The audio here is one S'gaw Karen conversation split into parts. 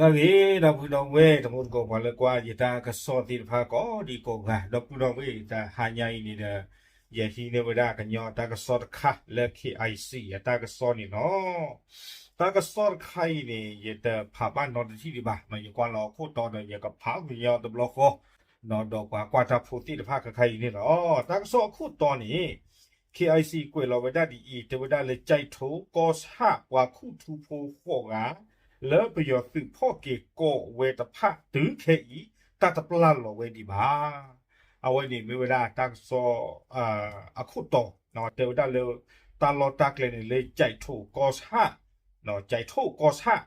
တၢ်ဂ့ၤ ဒီပုၢ်ဒီဝဲၢ် တံၤသကိးပှၤလၢကွၢ်ယတၢ်ကစီၣ်သ့ၣ်တဖၣ်ကိးဒံကိးဂၤ ဒီပုၢ်ဒီဝဲၢ် တဟါညါအံၤန့ၣ်ဒီး ယဟံးန့ၢ်ဝဲဒၣ်ကညီတၢ်ကစီၣ်တခါလၢ KIC အတၢ်ကစီၣ်န့ၣ်လီၤ. တၢ်ကစီၣ်တခါအံၤန့ၣ် ယတဖးဘၣ်နီတထံၣ်ဒံးဘၣ်, ယကွၢ်လီၤအခိၣ်တီဒီး ယကဖးကညီတဘျီဃီ ဒီးပှၤကွၢ်တၢ်ဖိသ့ၣ်တဖၣ်ခဲခါအံၤန့ၣ်လီၤ. တၢ်ကစီၣ်အခိၣ်တီန့ၣ် KIC ကွဲးလီၤဝဲဒၣ်ဒ်အံၤ, တဲဝဲဒၣ်လၢ ကၠဲးထိၣ်ကီၢ်ဆၣ် ပှၤခူၣ်ထူဖိဃိးဂၤ လၢပယီၤသုးဖီၣ်က့ၤကိးဝဲတဖၣ်တုၤခဲအံၤ တၢ်တပျၢ်လီၤဝဲဒံးဘၣ်. အဝဲန့ၣ်မ့ၢ်ဝဲဒၣ်တၢ်ကစီၣ် အခိၣ်တီ, တဲဝဲဒၣ်လၢ တၢ်လီၢ်တၢ်ကျဲန့ၣ်လၢ ကၠဲးထိၣ်ကီၢ်ဆၣ်, ကၠဲးထိၣ်ကီၢ်ဆၣ်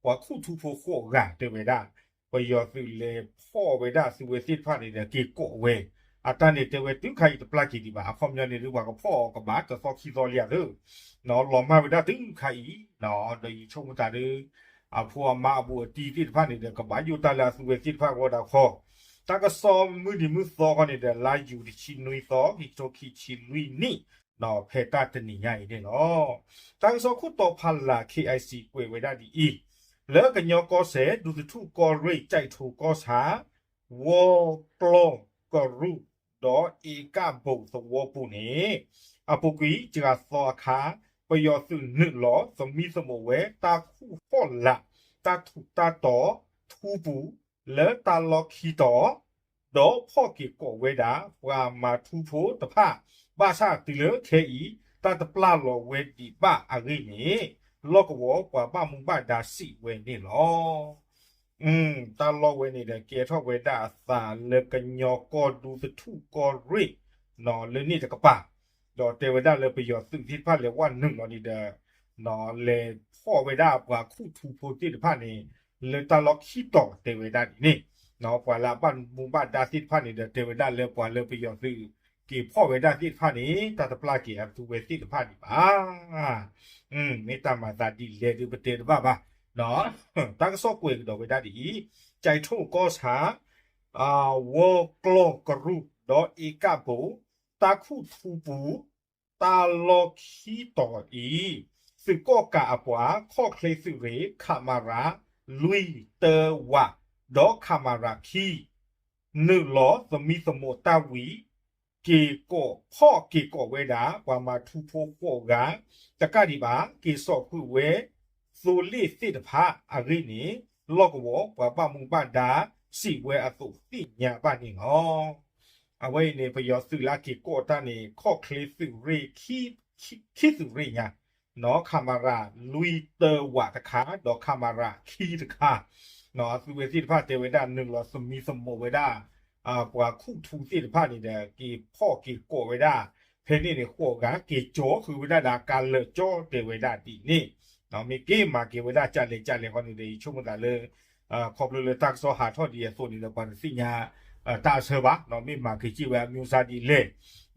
ပှၤခူၣ်ထူဖိဃိးဂၤ တဲဝဲဒၣ် ပယီၤသုးလဲၤဖီၣ်ဝဲဒၣ်သုးဝဲသ့ၣ်တဖၣ်န့ၣ်ဒီး က့ၤကိးဝဲ, အတၢ်န့ၣ်တဲဝဲတုၤခါအံၤတပျၢ်က့ၤဒံးဘၣ်. အခီပညီန့ၣ်ဒုး ပှၤကဖီၣ်အီၤကဘၣ်တသီခံသီလံဧါသၢ, လီၤမၢ်ဝဲဒၣ်တုၤခါအံၤ, ဒီးယဆိကမိၣ်သးဒီး အဖိအမါအဘူးအတံၢ်သ့ၣ်တဖၣ်န့ၣ်ဒီး ကဘၣ်ယိၣ်တၢ်လၢအသုးဝဲသ့ၣ်တဖၣ်အဂီၢ်ဒၣ်ခီ, တၢ်ကစီၣ်မုၢ်နံၤမုၢ်သီခီန့ၣ်ဒီး လါယူၤတဆံနွံသီ ခံကထိခံဆံလွံၢ်နံၣ် ဖဲတၢ်တနံၤညါအံၤန့ၣ်လီၤ. တၢ်ကစီၣ်ခိၣ်တီဖးလၢ် KIC ကွဲးဝဲဒၣ်ဒ်အံၤ, လၢကညီကီၢ်စဲၣ် ဒူသထူၣ်ကီၢ်ရ့ၣ် ကၠဲးထိၣ်ကီၢ်ဆၣ် ဝီကျီၢ်ကရူၢ် ဒီးအ့ကၣ်ဘိၣ်သဝီပူၤန့ၣ် အပူၤကွံာ်တဂၤသီအခါ ပယီၤသုးနုာ်လီၤသမံသမိးဝဲ တၢ်ခူၣ်ဖီၣ်လာ် တၢ်ထူးတၢ်တီၤထူပူၤ လၢတၢ်လီၢ်ခံတီၤ ဒီးဖီၣ်က့ၤကိးဝဲဒၣ် ပှၤမၤထူဖိတဖၣ် ဘၣ်ဆၣ်တုၤလၢခဲအံၤ တၢ်တပျၢ်လီၤဝဲဒံးဘၣ်အဂ့ၢ်န့ၣ် လီၢ်ကဝီၤပှၤဘၣ်မူဘၣ်ဒါစံးဝဲန့ၣ်လီၤ. တၢ်လီၢ်ဝဲန့ၣ်ဒီး ကဲထီၣ်ဝဲဒၣ်အသးလၢကညီကီၢ်ဒူသထူၣ်ကီၢ်ရ့ၣ် လၢန့ၣ်တကပၤ, ဒီးတဲဝဲဒၣ်လၢပယီၤသုးသ့ၣ်တဖၣ်လဲၤဝဲနုာ်လီၤန့ၣ်ဒီး လဲၤဖီၣ်ဝဲဒၣ်ပှၤခူၣ်ထူဖိသ့ၣ်တဖၣ်န့ၣ် လၢတၢ်လီၢ်ခံတီၤတဲဝဲဒၣ်ဒ်န့ၣ်, ပှၤလၢအဘၣ်မူဘၣ်ဒါသ့ၣ်တဖၣ်န့ၣ်ဒီး တဲဝဲဒၣ်လၢပှၤလၢပယီၤသုးက့ၤဖီၣ်ဝဲဒၣ်သ့ၣ်တဖၣ်န့ၣ် တၢ်တပျၢ်က့ၤအသုးဝဲသ့ၣ်တဖၣ်ဒံးဘၣ်. မ့ၢ်တၢ်မၤသးဒ်လဲၣ်ဒုးပတဲတဘၣ်ဘၣ်. တၢ်ကစီၣ်ကွဲးကဒီးဝဲဒၣ်ဒ်အံၤ, ကၠဲးထိၣ်ကီၢ်ဆၣ် ဝီကျီၢ်ကရူၢ် ဒီးအ့ကၣ်ဘိၣ် တၢ်ခူၣ်ထူပူၤ တၢ်လီၢ်ခံတီၤအံၤ သုးကီၣ်ကးအပှၤ ခီၣ်ချ့သုးရ့ၣ် ခမရ လွံၢ်တၢဝး ဒီး ခမရ ခံ နုာ်လီၤသမံသမိးတၢ်ဝံၤ က့ၤကိးဖီၣ်က့ၤကိးဝဲဒၣ် ပှၤမၤထူဖိဃိးဂၤ တကးဒံးဘၣ် က့ၤစိာ်ဃုာ်ဝဲ သိလ့ၣ်သ့ၣ်တဖၣ်အဂ့ၢ်န့ၣ် လီၢ်ကဝီၤပှၤဘၣ်မူဘၣ်ဒါစံးဝဲအသိးသ့ၣ်ညါဘၣ်န့ၣ်လီၤ. အဝဲအံၤန့ၣ် ပယီၤသုးလၢအက့ၤကိးတၢ်န့ၣ် ခီၣ်ချ့သုးရ့ၣ် ခံသုးရ့ၣ်ညါ, ခမရ လွံၢ်တၢဝးတခါ ဒီး ခမရ ခံတခါ, အသုးဝဲသ့ၣ်တဖၣ်တဲဝဲဒၣ်နုာ်လီၤသမံသမိးဝဲဒၣ် ပှၤခူၣ်ထူသ့ၣ်တဖၣ်န့ၣ်ဒီး က့ၤဖီၣ်က့ၤကိးဝဲဒၣ် ဖဲန့ၣ်န့ၣ် ဃိးဂၤက့ၤကၠီဃုာ်ဝဲဒၣ်ဒီးကါလၢာ်ကၠီတဲဝဲဒၣ်ဒ်န့ၣ်, မ့ၢ်က့ၤမၤက့ၤဝဲဒၣ်ကလဲၣ်ကလဲၣ်ဃီန့ၣ်ဒီး ယဆိကမိၣ်သးလၢ ခီဖျိလၢတၢ်ကစီၣ်ဟးထီၣ်ဒ်အသိးန့ၣ်ဒီး ပှၤတသ့ၣ်ညါ တၢ်အဆၢဘၣ်, မ့ၢ်မၤက့ၤက့ၤဝဲအမျိုးအစားဒ်လဲၣ်,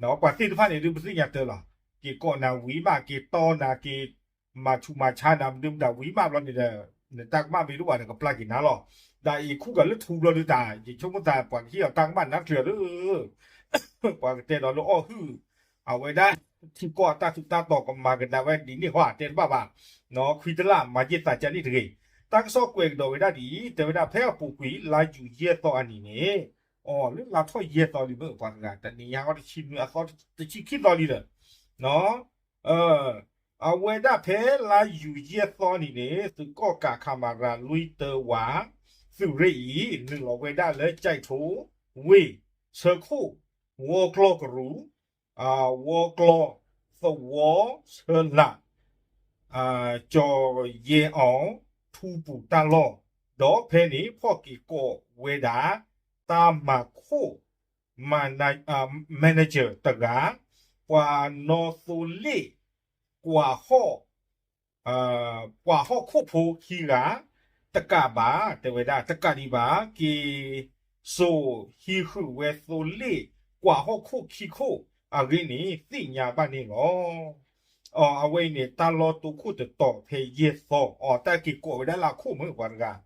ပှၤသ့ၣ်တဖၣ်န့ၣ်ဒုးပသ့ၣ်ညါတၢ်လီၤ. က့ၤကိးနၤဝံၤမး က့ၤတီနၤ က့ၤမၤဆူးမၤဆါနၤ မနုၤမတၤဝံၤမးဘျီန့ၣ်ဒီး နတၢ်ကမၣ်မ့ၢ်တအိၣ်ဘၣ်ဒီးကပျၢ်က့ၤနၤလီၤ. ဒီးအံၤခူၣ်ကလၢထူဘျီဒုးတၢ် ယဆိကမိၣ်သးပှၤကဟ့ၣ်အီၤတၢ်ကမၣ်နါချၢၣ်လၢ ပှၤကတဲဒီးလၢအီၣ်ဟုၣ် အဝဲဒၣ် ထံကီၢ်အတၢ်ထူးတၢ်တီၤကမၤကဒါဝဲဒ်န့ၣ်ဟီ တဲတဘၣ်ဘၣ်, ခွံတလၢ်မၤယ့ၢ်သးကန့ၣ်တဂ့ၤ. တၢ်ကစီၣ်ကွဲးကဒီးဝဲဒၣ်ဒ်အံၤ တဲဝဲဒၣ်ဖဲအပူၤကွံာ် လါယူၤယဲၢ်သီအနံၤန့ၣ်, အိ လၢလါထီၣ်ယဲၢ်သီလံမ့ၢ်ပှၤတဂၤ တနံၤညါဃီတဆံနွံအသီတဆံခံသီလံဒီး အဝဲဒၣ်ဖဲလါယူၤယဲၢ်သီနံၤန့ၣ် သုးကီၣ်ကး ခမရ လွံၢ်တၢဝး သုးရ့ၣ်အံၤ နုာ်လီၤဝဲဒၣ်လၢကၠဲးထိၣ်, ဝ့ၢ်, ဆၢခိၣ်, ဝီကျီၢ်ကရူၢ်, ဝီကျီၢ်, သဝီ, ဆၢလာ် ကၠီၤယဲအီၤ ထူပူၤတၢ်လီၢ်, ဒီးဖဲန့ၣ်ဖီၣ်က့ၤကိးဝဲဒၣ် တၢ်မၤခိၣ် manager တဂၤ, ပှၤနီၣ်သိလ့ၣ် ကွၢ်ဟီၣ် ပှၤဟီၣ်ခိၣ်ဖိခံဂၤ, တကးဘၣ် တဲဝဲဒၣ် တကးဒံးဘၣ် က့ၤစိာ်ဟံးဃုာ်ဝဲသိလ့ၣ် ကွၢ်ဟီၣ်ခိၣ်ခံခိၣ်အဂ့ၢ်န့ၣ် သ့ၣ်ညါဘၣ်န့ၣ်လီၤ. အဝဲအံၤန့ၣ် တၢ်လီၢ်တိခိၣ်တတီၤဖဲယဲၢ်သီ အတၢ်က့ၤကိးဝဲဒၣ်လၢအခိၣ်မုၢ်ပှၤတဂၤ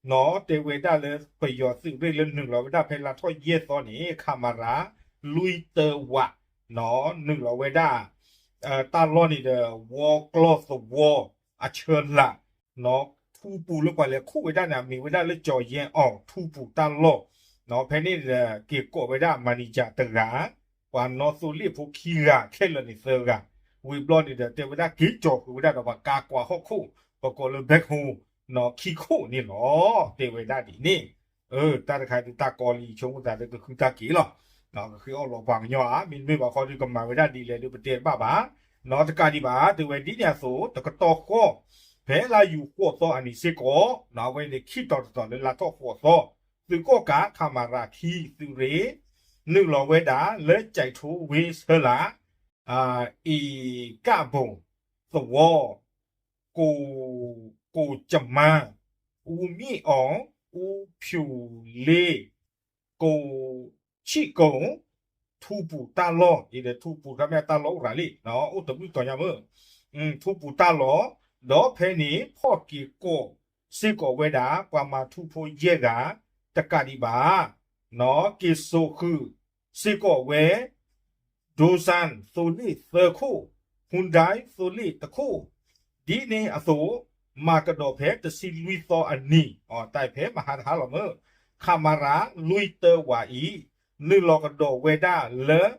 နီၣ် တဲဝဲဒၣ်လၢပယီၤသုးရ့ၣ်လၢနုာ်လီၤဝဲဒၣ်ဖဲလါထီၣ်ယဲၢ်သီန့ၣ် ခမရ လွံၢ်တၢဝး နီၣ် နုာ်လီၤဝဲဒၣ် တၢ်လီၢ်န့ၣ်ဒီး ဝီကျီၢ်သဝီ အဆၢလာ် နီၣ် ထူပူၤလၢပှၤလဲၤခူၣ်ဝဲဒၣ်န့ၣ် အမ့ၢ်ဝဲဒၣ်လၢ ကၠီၤယဲအီၤ ထူပူၤတၢ်လီၢ်, ဖဲန့ၣ်ဒီး က့ၤကိးဝဲဒၣ် manager တဂၤ, ပှၤနီၣ်သိလ့ၣ်ဖိခံဂၤခဲလၢာ်န့ၣ်သၢဂၤ, ဝံၤဘျီန့ၣ်ဒီး တဲဝဲဒၣ်က့ၤကၠီၤဃုာ်ဝဲဒၣ်ဒီးပှၤကါကွၢ်ဟီၣ်ခိၣ်, ပကိးလၢ backhoe နီၣ် ခံခိၣ်န့ၣ်လီၤ, တဲဝဲဒၣ်ဒ်န့ၣ်. တၢ်တခါဒုးတၢ်ကီလံ ဆိကမိၣ်သးဒီးကဃုတၢ်က့ၤလီၤ. ကဃ့အီၣ်လီၤပှၤကညီဧါ, မ့တမ့ၢ်ဘၣ်ဃီဒီးကမၤဝဲဒၣ်ဒ်လဲၣ်ဒီးပတဲတဘၣ်ဘၣ်. နီၣ် တကးဒံးဘၣ် တဲဝဲဒ်န့ၣ်အသိး တကတီၢ်ဃီ ဖဲလါယူၤဃိးသီအနံၤစ့ၢ်ကီး, နီၣ် အဝဲန့ၣ်ခံတီၤတတီၤလၢလါထီၣ်ဃိးသီ, သုးကီၣ်ကး ခမရ ခံ သုးရ့ၣ် နုာ်လီၤဝဲဒၣ်လၢ ကၠဲးထိဝ့ ဆၢလာ် အ့ၣ်ကၣ်ဘိၣ် သဝီ ကိၣ် ကိၣ်ကမါ အူမ့ၣ်အီၣ် အူဖၠူၤလ့ ကိၣ်ဆံၣ်ကိၣ် ထူပူၤတၢ်လီၢ်, အံၤဒီးထူပူၤတခါမ့ၢ်တၢ်လီၢ်အိၣ်ရၤလံ, အိၣ်တဘျုးတီၤညါမ့ၢ်, ထူပူၤတၢ်လီၢ်, ဒီးဖဲန့ၣ် ဖီၣ်က့ၤကိးစ့ၢ်ကီးဝဲဒၣ် ပှၤမၤထူဖိယဲၢ်ဂၤ, တကးဒံးဘၣ် နီၣ် က့ၤစိာ်ဃုာ်စ့ၢ်ကီးဝဲ ဒိစၣ် သိလ့ၣ်သၢခိၣ်, ဟုဒဲ သိလ့ၣ်တခိၣ်, ဒ်န့ၣ်အသိး မၤကဒီးဖဲတဆံလွံၢ်သီအနံၤ, တၢ်ဖဲမဟါတဟါလီၤမ့ၢ်, ခမရ လွံၢ်တၢဝးအံၤ နုာ်လီၤကဒီးဝဲဒၣ်လၢ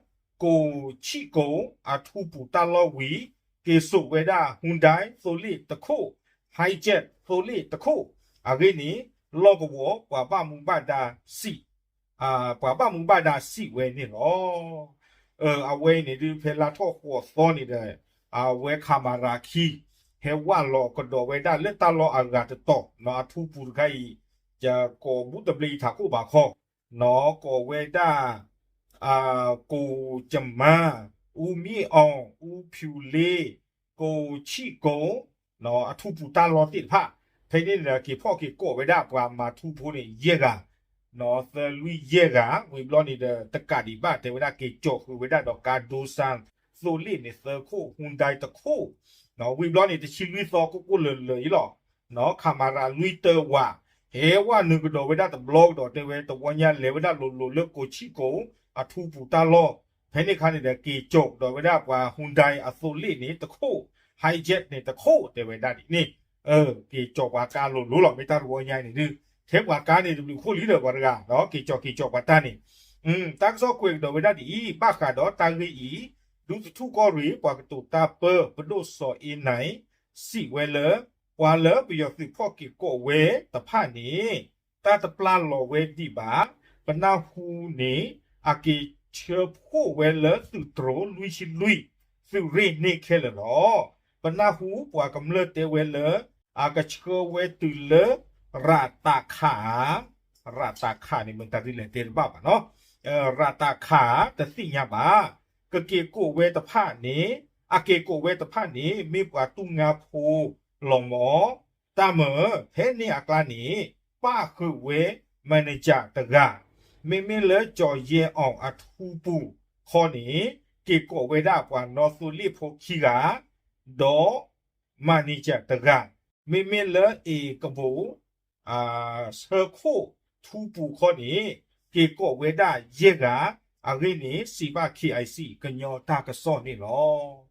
ကိၣ်ဆံၣ်ကိၣ် အထူပူၤတၢ်လီၢ်ဝံၤ က့ၤစိာ်ဝဲဒၣ် ဟုဒဲ သိလ့ၣ်တခိၣ်, ဟဲကၠဲး သိလ့ၣ်တခိၣ်, အဂ့ၢ်န့ၣ် လီၢ်ကဝီၤပှၤဘၣ်မူဘၣ်ဒါစံး ပှၤဘၣ်မူဘၣ်ဒါစံးဝဲန့ၣ်လီၤ. အဝဲအံၤန့ၣ်ဒုးဖဲလါထီၣ်ဃိးသီန့ၣ်ဒီး အဝဲခမရ ခံ ဟဲဝးလီၤကဒီးဝဲဒၣ်လၢတၢ်လီၢ်အဂၤတတီၤ, နီၣ် အထူပူၤတခါအံၤ ယကိးဘူးတဘျီအံၤထးခိၣ်ဘၣ်ခီ, နီၣ် ကိးဝဲဒၣ် ကိၣ်ကမါ, အူမ့ၣ်အီၣ်, အူဖၠူၤလ့, ကိၣ်ဆံၣ်ကိၣ်, နီၣ် အထူပူၤတၢ်လီၢ်သ့ၣ်တဖၣ်, ဖဲန့ၣ်ဒီးက့ၤဖီၣ်က့ၤကိးဝဲဒၣ်ပှၤမၤထူဖိန့ၣ်ယဲၢ်ဂၤ, နီၣ် သၢလွံၢ်ယဲၢ်ဂၤ, ဝံၤဘျီန့ၣ်ဒီး တကးဒံးဘၣ် တဲဝဲဒၣ်က့ၤကၠီဃုာ်ဝဲဒၣ်ဒီးကါ ဒိစၣ် သိလ့ၣ်န့ၣ်သၢခိၣ်, ဟုဒဲတခိၣ်, နီၣ် ဝံၤဘျီန့ၣ် တဆံလွံၢ်သီကိၣ်ကိၣ်လၢၤလၢၤအံၤလီၤ. နီၣ် ခမရ လွံၢ်တၢဝး ဟဲဝးနုာ်ကဒီးဝဲဒၣ်တဘျီကဒီး တဲဝဲတဝီညါလဲၤဝဲဒၣ်လိၤလိၤလၢကိၣ်ဆံၣ်ကိၣ် အထူပူၤတၢ်လီၢ်, ဖဲန့ၣ်အခါန့ၣ်ဒီး က့ၤကၠီကဒီးဝဲဒၣ်ပှၤ ဟုဒဲ အသိလ့ၣ်န့ၣ်တခိၣ်, ဟဲကၠဲး န့ၣ်တခိၣ် တဲဝဲဒၣ်ဒ်န့ၣ်, က့ၤကၠီပှၤကါလိၤလိၤလီၤ. မ့ၢ်တၢ်တဝီညါအံၤန့ၣ်ဒုး ထဲပှၤကါန့ၣ်တဘျုးခိၣ်လံဒီးပှၤတဂၤ, က့ၤကၠီက့ၤကၠီပှၤတၢ်န့ၣ်, တၢ်ကစီၣ်ကွဲးကဒီးဝဲဒၣ်ဒ်အံၤ, ဘၣ်ဃးဒီးတၢ်ဂ့ၢ်အံၤ, ဒူသထူၣ်ကီၢ်ရ့ၣ် ပှၤကတိၤတၢ်ပၢ ပဒိၣ်စီၤအ့နၢၣ် စံးဝဲလၢ ပှၤလၢပယီၤသုးဖီၣ်က့ၤကိးဝဲတဖၣ်န့ၣ် တၢ်တပျၢ်လီၤဝဲဒံးဘၣ်, ပနၢ်ဟူန့ၣ် အက့ၤဆှၢဖှိၣ်ဝဲလၢသုးတြိၤလွံၢ်ဆံလွံၢ် သုးရ့ၣ်န့ၣ်ခဲလၢာ်လီၤ. ပနၢ်ဟူပှၤကမျၢၢ်တဲဝဲလၢ အကဆှၢဝဲတုၤလၢ ရးတးခးဧါ, ရးတးခးန့ၣ် မတၤဒ်လဲၣ်တဲတဘၣ်ဘၣ်နီၤ, ရးတးခး တသ့ၣ်ညါဘၣ်, ကက့ၤကိးဝဲတဖၣ်န့ၣ်, အက့ၤကိးဝဲတဖၣ်န့ၣ် မ့ၢ်ပှၤတူၢ်ငါဖိလီၤမၢ်, တၢ်မၢ ဖဲန့ၣ်အကျါန့ၣ် ပၣ်ဃုာ်ဝဲ manager တဂၤ, မ့မ့ၢ်လၢကၠီၤယဲအီၤအထူပူၤခီန့ၣ် က့ၤကိးဝဲဒၣ်ပှၤနီၣ်သိလ့ၣ်ဖိခံဂၤ, ဒီး manager တဂၤ, မ့မ့ၢ်လၢအ့ၣ်ကဘိၣ် ဆၢခိၣ်ထူပူၤခီန့ၣ် က့ၤကိးဝဲဒၣ်ယဲၢ်ဂၤ, အဂ့ၢ်န့ၣ် စံးဘၣ် KIC ကညီတၢ်ကစီၣ်န့ၣ်လီၤ.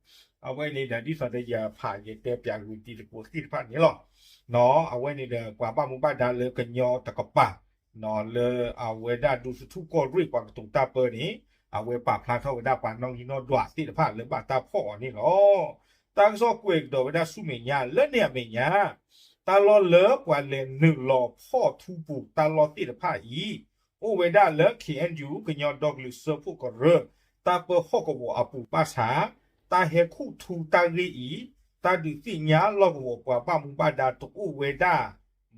အဝဲန့ၣ်ဒီး ဒ်သိးဒီးယဖးယတဲပၠးဂုာ်တံၤသကိးသ့ၣ်တဖၣ်န့ၣ်လီၤ. အဝဲန့ၣ်ဒီး ပှၤဘၣ်မူဘၣ်ဒါလၢကညီတကပၤ လၢအဝဲဒၣ်ဒူသထူၣ်ကီၢ်ရ့ၣ်ပှၤကတိၤတၢ်ပၢန့ၣ် အဝဲပာ်ဖျါထီၣ်ဝဲဒၣ်ပှၤနီၣ်ဂံၢ်နီၣ်ဒွးသ့ၣ်တဖၣ်လၢဘၣ်တၢ်ဖီၣ်အီၤန့ၣ်လီၤ. တၢ်ကစီၣ်ကွဲးကဒီးဝဲဒၣ်ဆူမဲာ်ညါ လၢန့ၣ်အမဲာ်ညါ တၢ်လီၢ်လၢပှၤလဲၤနုာ်လီၤဖီၣ်ထူပူၤတၢ်လီၢ်သ့ၣ်တဖၣ်အံၤ အိၣ်ဝဲဒၣ်လၢ KNU ကညီဒီကလုာ်စၢဖှိၣ်ကရၢ တၢ်ပၢဟီၣ်ကဝီၤအပူၤဘၣ်ဆၣ် တၢ်ဟဲခူၣ်ထူတၢ်ဂ့ၢ်အံၤ တၢ်ဒုးသ့ၣ်ညါလီၢ်ကဝီၤပှၤဘၣ်မူဘၣ်ဒါတအိၣ်ဝဲဒၣ်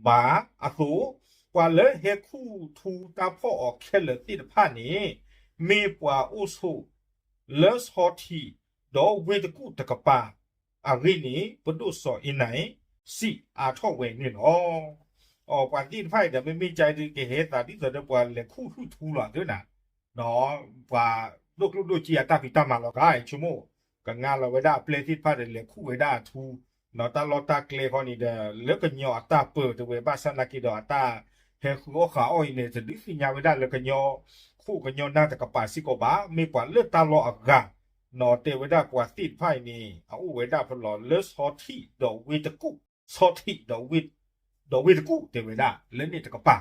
ဘၣ်အသိး ပှၤလၢဟဲခူၣ်ထူတၢ်ဖီၣ်အီၤခဲလၢာ်သ့ၣ်တဖၣ်န့ၣ် မ့ၢ်ပှၤအိၣ်ဆိးလၢဆီထံးဒီးဝ့ၢ်တကူၣ်တကပၤ အဂ့ၢ်န့ၣ် ပဒိၣ်စီၤအ့နၢၣ် စံးအါထီၣ်ဝဲန့ၣ်လီၤ. အပှၤသ့ၣ်တဖၣ်အံၤဒီး မ့မ့ၢ်ကဒုးကဟဲသးဒ်သိးဒီးပှၤလဲၤခူၣ်ဟုၣ်ထူလီၤသ့ၣ်နၤ ပှၤဒိၣ်ကျိၣ်ဒိၣ်စ့အတၢ်ဖံးတၢ်မၤလီၤဂာ် ဆိကမိၣ် ကငါလီၤဝဲဒၣ်အပျဲၢ်သ့ၣ်တဖၣ်ဒီးလဲၤခူၣ်ဝဲဒၣ်အထူ ဒီးတၢ်လီၢ်တၢ်ကျဲခီန့ၣ်ဒီး လၢကညီအတၢ်ပၢတဝဲဘၣ်ဆၣ်နာ်က့ဒီးအတၢ်ဟဲဃုအီၣ်ဃုအီၣ်အံၤန့ၣ် တဒုးသ့ၣ်ညါဝဲဒၣ်လၢကညီ ခိၣ်ကညီနၢ်တကပၤစ့ၢ်ကီးဘၣ် မ့ၢ်ပှၤလၢတၢ်လီၢ်အဂၤ နီၣ်တဲဝဲဒၣ်ပှၤသ့ၣ်တဖၣ်အံၤန့ၣ် အအိၣ်ဝဲဒၣ်ဖဲလီၤလၢဆီထံးဒီးဝ့ၢ်တကူၣ် ဆီထံးဒီးဝ့ၢ် ဒီးဝ့ၢ်တကူၣ်တဲဝဲဒၣ် လၢန့ၣ်တကပၤ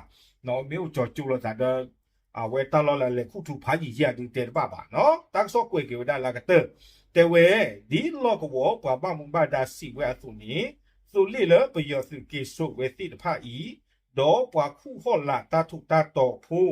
မ့ၢ်အိၣ်ကၠီၤကၠိလိာ်သးဒီး အဝဲတၢ်လီၢ်လၢလဲၤခူၣ်ထူဖးယံာ်ယံာ်အဒုးတဲတဘၣ်ဘၣ်နီၤ. တၢ်ကစီၣ်ကွဲးက့ၤဝဲဒၣ်လၢအကတၢၢ် တဲဝဲ ဒ်လီၢ်ကဝီၤပှၤဘၣ်မူဘၣ်ဒါစံးဝဲအသိးန့ၣ် သိးလ့ၣ်လၢပယီၤသုးက့ၤစိာ်ဝဲသ့ၣ်တဖၣ်အံၤ ဒီးပှၤခူၣ်ဟီၣ်လာ်တၢ်ထူးတၢ်တီၤဖိ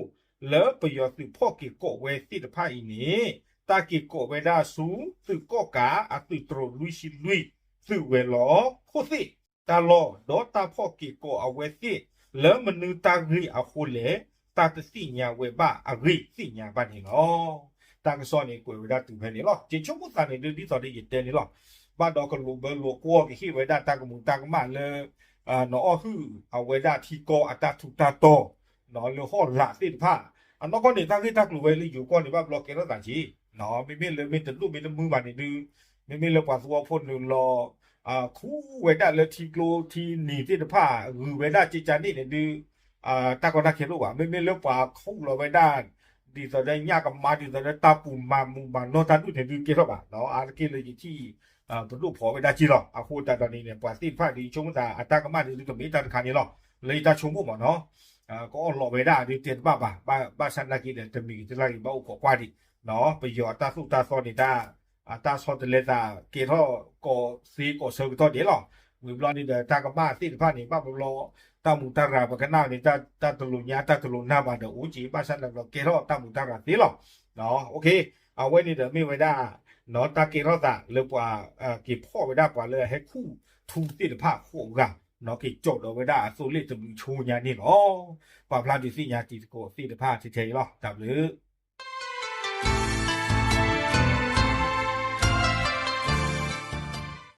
လၢပယီၤသုးဖီၣ်က့ၤကိးဝဲသ့ၣ်တဖၣ်အံၤန့ၣ် တၢ်က့ၤကိးဝဲဒၣ်ဆူ သုးကီၣ်ကးအသုးတြိၤလွံၢ်ဆံလွံၢ် သုးဝဲၤလီၢ်ခိၣ်သ့ၣ် တၢ်လီၢ် ဒီးတၢ်ဖီၣ်က့ၤကိးအဝဲသ့ၣ် လၢမနုၤတၢ်ဂ့ၢ်အဃိလဲၣ် တၢ်တသ့ၣ်ညါဝဲဘၣ်အဂ့ၢ်သ့ၣ်ညါဘၣ်န့ၣ်လီၤ. တၢ်ကစီၣ်န့ၣ်ကွဲးဝဲဒၣ်တုၤဖဲန့ၣ်လီၤ. ယဆိကမိၣ်သးန့ၣ်ဒုး ဒ်သိးဒီးယတဲန့ၣ်လီၤ. ဘၣ်ဒီးကလိာ်ဘၢလိာ်ကွီၢ်ကဟ့ၣ်ဝဲဒၣ်တၢ်ကမူးတၢ်ကမၣ်လၢ နီၢ်အီၣ်ဟုၣ် အဝဲဒၣ်ထံကီၢ်အတၢ်ထူးတၢ်တီၤ လၢဟီၣ်လာ်သ့ၣ်တဖၣ် အနီၢ်ကီၢ်န့ၣ် တၢ်ဂ့ၢ်တၢ်ကျိၤဝဲလၢယိၤကီၢ်န့ၣ် ဘၣ်ဘျီကဲထီၣ်သးက့ၤ မ့မ့ၢ်လၢမ့ၢ်တဒိၣ်မ့ၢ်တမုၢ်ဘၣ်န့ၣ်ဒုး မ့မ့ၢ်လၢပှၤသဝီဖိနုာ်လီၤ ခူဝဲဒၣ်လၢထံကျိထံနံၤသ့ၣ်တဖၣ် ဂုၤဝဲဒၣ်ကကန့ၣ်န့ၣ်ဒုး တၢ်ကီတၢ်ခဲတအိၣ်ဘၣ်. မ့မ့ၢ်လၢပှၤခူၣ်လီၤဝဲဒၣ် ဒ်သိးဒီးညၣ်ကမါ ဒ်သိးဒီးတၢ်ပူၤမၤမူးမၤနီၢ်တၢ်ဒူၣ်န့ၣ်ဒုးကဲထီၣ်ဘၣ်. အါတက့ၢ်လၢယထံၣ် ပဒိၣ်ဖီၣ်ဝဲဒၣ်က့ၤလီၤ. အဃိသတးဒီးန့ၣ်န့ၣ် ပှၤသ့ၣ်တဖၣ်ဒ်ယဆိကမိၣ်သး အတၢ်ကမၣ်ဒ်ဒုးကမ့ၢ်တၢ်တခါန့ၣ်လီၤ. လၢယတၢ်ဆိကမိၣ်မ့ၢ်နီၤ ကအီၣ်လီၤဝဲဒၣ်ဒ်တဲတဘၣ်ဘၣ်. ဘၣ်ဆၣ်သနာ်က့ဒီး တမံၤဂ့ၤတလါဂ့ၤ ဘၣ်အိၣ်ခိးကွၢ်ဒံး ပယီၤအတၢ်သိၣ်တၢ်သီန့ၣ် တၢ် အတၢ်ဆီတလဲသးကဲထီၣ်ကိးသ့ကိးဆၢကတီၢ်ဒဲးလီၤ. ဝံၤဘျီန့ၣ်ဒီး တၢ်ကမၣ်သ့ၣ်တဖၣ်န့ၣ် ဘၣ်ဘျီ တၢ်မူးတၢ်ရၤပကနၣ်န့ၣ် တၢ်တလိၤညါတၢ်တလိၤနၢ်ဘၣ်ဒီးအိၣ်က့ၤ ဘၣ်ဆၣ်သနာ်က့ဒီးကဲထီၣ်တၢ်မူးတၢ်ရၤသ့လီၤ. အဝဲန့ၣ်ဒီးမ့ၢ်ဝဲဒၣ် တၢ်ကဲထီၣ်သးလၢပှၤ က့ၤဖီၣ်ဝဲဒၣ်ပှၤလၢအဟဲခူၣ်ထူသ့ၣ်တဖၣ်ဃိးဂၤ က့ၤကၠီၣ်ဒီးဝဲဒၣ်အသိးလ့ၣ်တဘျုးဆိညါန့ၣ်လီၤ. ပာ်ဖျါဒုးသ့ၣ်ညါတံၤသကိးသ့ၣ်တဖၣ်ထဲထဲအံၤလီၤ. တၢ်ဘျုး